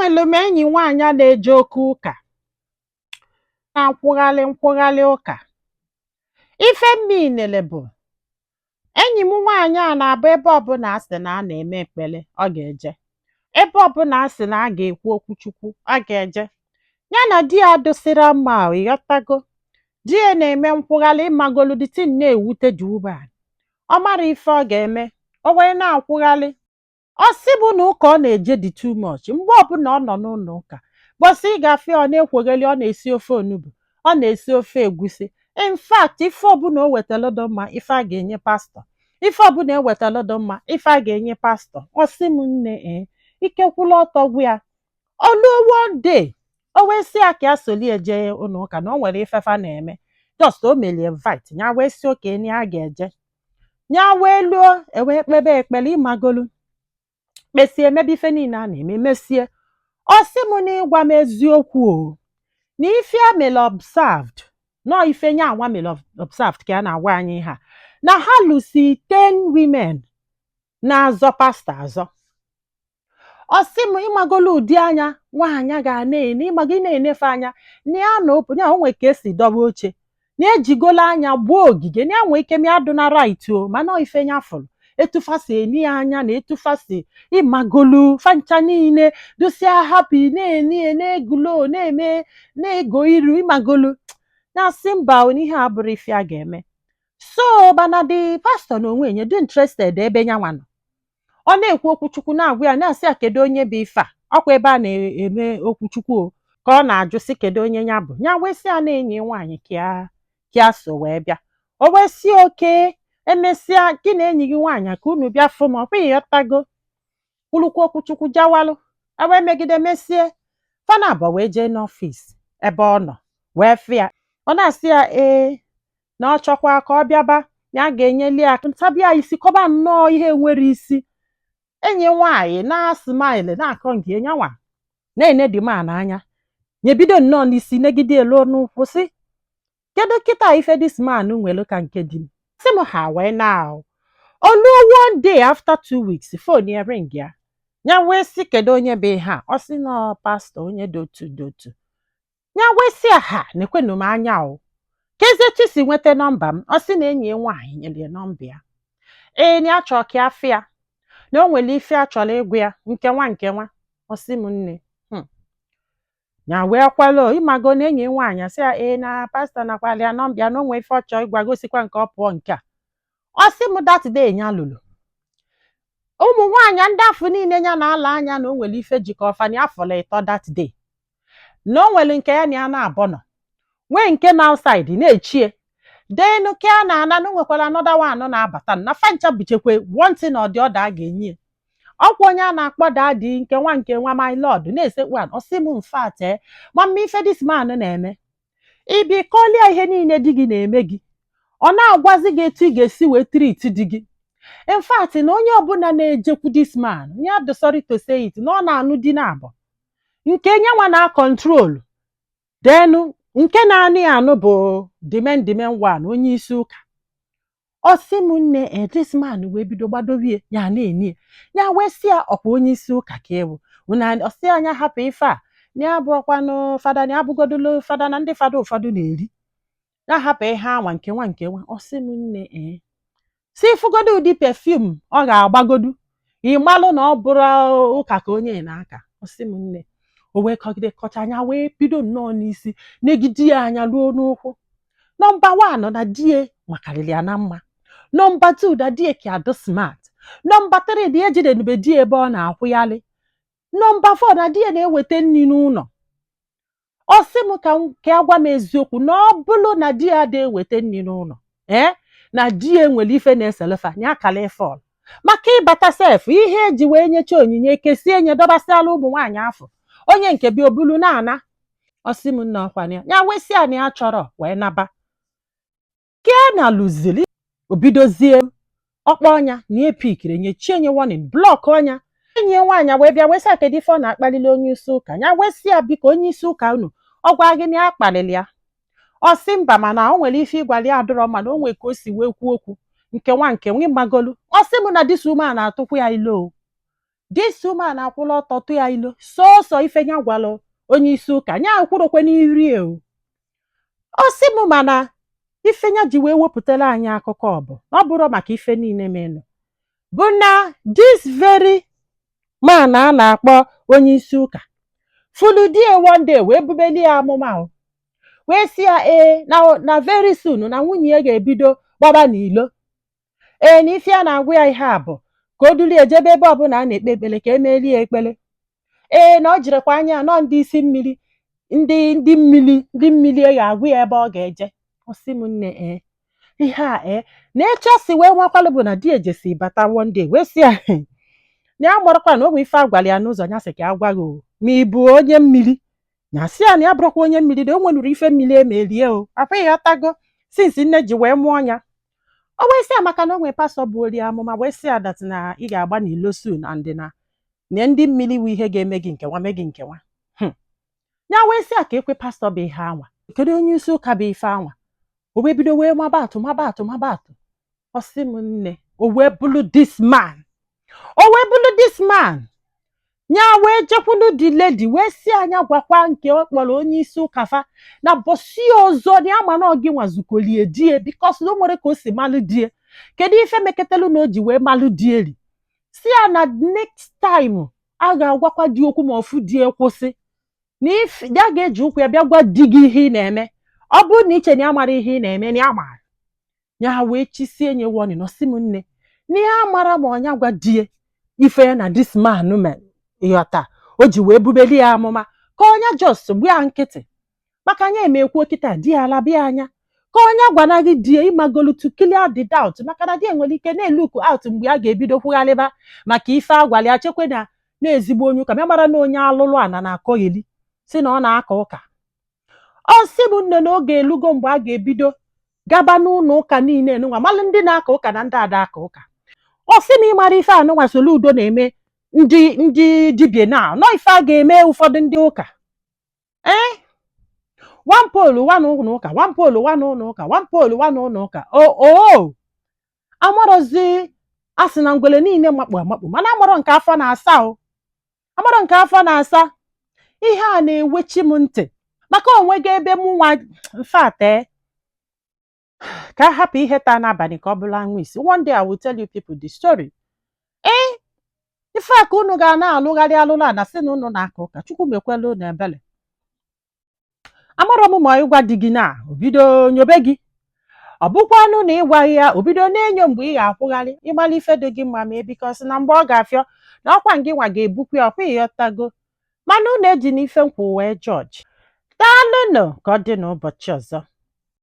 Enwèlù m enyì nwaànya na-eje oke ụkà, na-akwụghalị nkwụghalị ụkà. Ife m mìnìlì bụ̀ enyì m nwaànyị à nà-àbụ ebe ọbụnà a sị̀ nà a nà-ème èkpele, ọ gà-èje. Ebe ọbụnà a sị̀ nà a gà-èkwu okwu Chukwu, ọ gà-èje. Ya nà di ya adụsịrọ mmā o, ị̀ghọtago. Di ya nà-ème nkwụghalị, ịmāgolu, the thing na-èwute the woman. Ọ marọ ife ọ gà-ème, o wee na-àkwụghalị. Ọ sị mụ nà ụkà ọ nà-èje dị too much. M̀gbe ọbụnà ọ nọ̀ n'ụnọ̀ ụkà, bọ̀sị ị gà-àfụ ya, ọ na-ekwògheli, ọ nà-èsi ofe ònubù, ọ nà-èsi ofe ègusi. In fact, ife ọbụnà o wètèlụ dị mmā, ife a gà-ènye pastor, ife ọbụnà ewètèlụ dị mmā, ife a gà-ènye pastor. Ọ sị m, nne, ee, ike kwụlụ ọtọ gwụ ya. O luo one day, o wee sị ya ka ya soli ya jee ụnọ̀ ụkà, nà o nwèrè ife fa nà-ème. Just o mèlì invite ya, wee sị okay, na ya gà-èje. Ya wee luo, è wee kpebe èkpele, ịmāgolu, kpesie, mebe ife niine a nà-ème, mesie. Ọ sị mụ n'ịgwa m eziokwu o, nà ife a mèlè observed, nọọ ife nyanwa mèlè observed kà a nà-àgwa anyị ihe à, nà ha lụ̀sì 10 women na-azọ pastor àzọ. Ọ sị m, ịmāgolu, ụ̀dị anyā nwaànya gà na-ène, ịmāgo, ị na-ènefe anya nà ya nà opu nya o nwè kà esì dọba ochē, nà ejìgolu anyā gbaa ògìgè, nà ya nwè ike ma ya adụna right o, mànà ọ ife nya fụ̀lụ̀, etu fa sì ène ya anya nà etu fa sì, ịmāgolu, fa ncha niine dụsịa happy, na-ène ya, na-eglow, na-ème, na-egò iru, ịmāgolu. Ya sị mbà o, nà ihe à abụrọ ife a gà-ème. So mànà the pastor nà ònwe ya dị interested ebe nyanwà nọ̀. Ọ na-èkwu okwu Chukwu, na-àgwa ya, na-àsị ya kèdu onye bụ ife à, ọkwa ebe a nà-ème okwu Chukwu o, kà ọ nà-àjụ sị kèdu onye ya bụ̀. Ya wee sị ya na enyi ya nwaànyị̀ kà ya so wee bịa. O wee sị okay, emesịa gị nà enyì gị nwaànyị̀ kà unu bịa fụ m. Ọkwa ịghọtago, kwulukwa okwu Chukwu jawalụ, e wee megide mesie. Fa na-abọ wee jee n'ọfịs ebe ọ nọ wee fụ ya. Ọ na-asị ya ee, na ọ chọkwa ka ọ bịaba, ya ga-enyeli ya ntabịa isi kọba nnọọ ihe nwere isi. Enyi nwaanyị na smile, na-akọ nke nyanwa, na-ene the man anya, nyebido nnọọ n'isi negide elu n'ụkwụ, sị kedu kịta ife this man nwere ka nke di m. Sị m ha wee na oluo. One day after 2 weeks, phone ya ring. Ya ya wee sị kedu onye bụ ihe a? Ọ sị nọ pastor onye dị otu dị otu. Ya wee sị ya ha na-ekwenụ m anya o, kezie etu si nweta nọmba m? Ọ sị na enyi ya nwaanyị nyere ya nọmba ya, ee, na ya chọrọ ka ya fụ ya, na o nwere ife a chọrọ ịgwa ya, nke nwa nke nwa. Ọ sị m nne, ya wee kwelo. Ịmago na enyi ya nwaanyị sị ya ee, na pastor nakwala ya nọmba ya, na o nwee ife ọ chọrọ ịgwa, gosikwa nke ọ pụọ nke a. Ọ sị m that day ya lụrụ ụmụ nwaanyị ndị afọ niile ya na-ala anya na o nwere ife jikọ ọfa na ya fọrọ ịtọ that day, na o nwere nke ya na ya na-abọ nọ, nwee nke na outside na-echie denu ke a na-ana, na o nwekwara another one na-abata, na fancha buchekwe one thing or the other a ga-enye ya. Ọkwa onye a na-akpọ daddy, nke nwa nke nwa, my lord, na-esekpu ala. Ọ sị m in fact, mama, ife this man na-eme, ịbịa kọlia ihe niile di gị na-eme gị, ọ na-agwazi gị etu ị ga-esi wee treat di gị. In fact, na onye ọbụla na-ejekwu this man, ya dị sorry to say it, na ọ na-anụ di na-abụ, nke nyanwa na control denu, nke na-anụ ya anụ bụ the main one, onye isi ụka. Ọ sị m nne, e this man wee bido gbadowie ya, na-enie ya, wee sị ya ọkwa onye isi ụka ka ewu na. Ọ sị anya hapụ ife a, na ya bụrụkwanụ fada, na ya abụgodolo fada, na ndị fada ụfọdụ na-eri, ya hapụ ihe anwa, nke nwa nke nwa. Ọ sị m nne, ee, si fụgodo ụdị perfume ọ ga-agbagodu, ịmalụ na ọ bụrụ ụka ka onye na-aka. Ọ sị m nne, o wee kọgide kọcha anya, wee bido nnọọ n'isi negide ya anya ruo n'ụkwụ. Number one, na die makarịrị ya na mma. Number two, na die ka adị smart. Number three, dị ejidenube die ebe ọ na-akwụghalị. Number four, na die na-eweta nri n'ụlọ. Ọ sị m ka a gwa m eziokwu, na ọ bụrụ na di ya ada eweta nri n'ụlọ, ee, na di ya nwere ife na-eselefa ya akala ịfọl maka ịbata sef, ihe eji wee nyecha onyinye kesie nye dọbasịala ụmụ nwaanyị afọ, onye nke bịa obulu na-ana. Ọ sị m nna, ọkwana ya, ya wesị ya na ya chọrọ wee naba ke na lụzili. Obidozie ọkpọ ọnya na epikiri nye chie nye warning, block ọnya. Enyi ya nwaanyị wee bịa wee sị ya kedu ife ọ na-akpalili onye isi ụka. Ya wee sị ya biko, onye isi ụka unu ọ gwa gị na ya kpalili ya? Ọ sị mba, mana o nwere ife ịgwali ya adịrọ mma, na o nwere ka o si wee kwuo okwu, nke nwa nke nwa, ịgbagolu. Ọ sị m na this woman na-atụkwu ya ilo o. This woman akwụla ọtọ tụ ya ilo sọọsọ ife ya gwalụ onye isi ụka nya kwurokwe n'iri o. Ọ sị m, mana ife ya ji wee wepụtara anyị akụkọ ọ bụ na ọ bụrụ maka ife niile menụ bụ na this very man a na-akpọ onye isi ụka fulu die one day wee bubeli ya amụma o, wee sị ya ee, na very soon na nwunye ya ga-ebido gbaba n'ilo. Ee, na ife a na-agwa ya ihe a bụ ka o dulie jebe ebe ọbụla a na-ekpe ekpele ka emelie ekpele. Ee, na ọ jirekwa anya nọ ndị isi mmiri, ndị mmiri, ndị mmiri ga-agwa ya ebe ọ ga-eje. Ọ sị m, nne, ee, ihe a, ee, na etu o si wee nwakwalụ bụ na di ejesi bata one day wee sị ya na ya gbarakwa na o nwee ife a gwara ya n'ụzọ. Ya sị ka a gwa gị o, ma ị bụ onye mmiri. Ya sị ya na ya bụrụkwa onye mmiri, na o nwenuru ife mmiri emerie o akwa ịghọtago since nne ji wee mụọ ya. O wee sị ya maka na o nwee pastor bụ ori amụma wee sị ya that na ị ga-agba n'ilo soon and na ndị mmiri wụ ihe ga-eme gị nkewa mee gị nkewa. Ya wee sị ya ka ekwe pastor bụ ihe anwa, kedu onye isi ụka bụ ife anwa. O wee bido wee maba atụ, maba atụ, maba atụ. Ọ sị m, nne, o wee bụrụ this man, o wee bụrụ this man. Ya wee jekwulu the lady wee sị anya gwakwa nke ọ kpọrọ onye isi ụka fa na bọsi ọzọ na ya ma na ọ gị nwazukolie die, because na o nwere ka o si malụ die. Kedu ife meketelu na o ji wee malụ die ri si ya na next time a ga-agwakwa di okwu ma ọfụ die kwụsị na ya ga-eji ụkwụ ya bịa gwa di gị ihe ị na-eme. Ọ bụrụ na iche na ya mara ihe ị na-eme, na ya mara ya. Wee chisie nye warning. Ọ sị m, nne, na ya mara ma ọnya gwa die ife ya na this man mere, ịghọta, o ji wee bubeli ya amụma ka ọnya just gbu ya nkịtị maka anya emekwuo kịta di ya alabịa anya ka ọnya gwanaghị die ịmagolu to clear the doubt, maka na di nwere ike na-elook out mgbe a ga-ebido kwugharịba maka ife agwala ya, chekwe na na-ezigbo onye ụka ma mara na onye alụlụ ana na-akọgheli si na ọ na-aka ụka. Ọ sị bụ nne, na oge elugo mgbe a ga-ebido gaba n'ụlọ ụka niile nụnwa malụ ndị na-aka ụka na ndị ada aka ụka. Ọ sị na ịmara ife anụnwa Soludo na-eme ndị dibịa na nọ ife a ga-eme ụfọdụ ndị ụka, ee, one pole, one ụlọ ụka, one pole, one ụlọ ụka, one pole, one ụlọ ụka. O o amarọzi a sị na ngwele niile makpu amakpu, mana amarọ nke afọ na-asa o, amarọ nke afọ na-asa. Ihe a na-ewechi m ntị maka onwego ebe mụ nwa mfate ka a hapụ ihe taa n'abalị ka ọ bụrụ anwụ isi. One day I will tell you people the story. Ee, ife a ka unu ga na-alụgharị alụlụ ana sị na unu na-aka ụka. Chukwu mekwela unu ebele. Amarọ m ma ịgwa di gị na obido nyobe gị, ọ bụkwanụ na ịgwaghị ya obido na-enyo mgbe ị ga-akwụgharị. Ịgbala ife dị gị mma ma ebikọsị na mgbe ọ ga-afịọ na ọkwa ngị nwa ga-ebukwa ya ọkwa, ịghọtago. Mana unu eji n'ife nkwụ wee jọji. Daalụnụ, ka ọ dị n'ụbọchị ọzọ.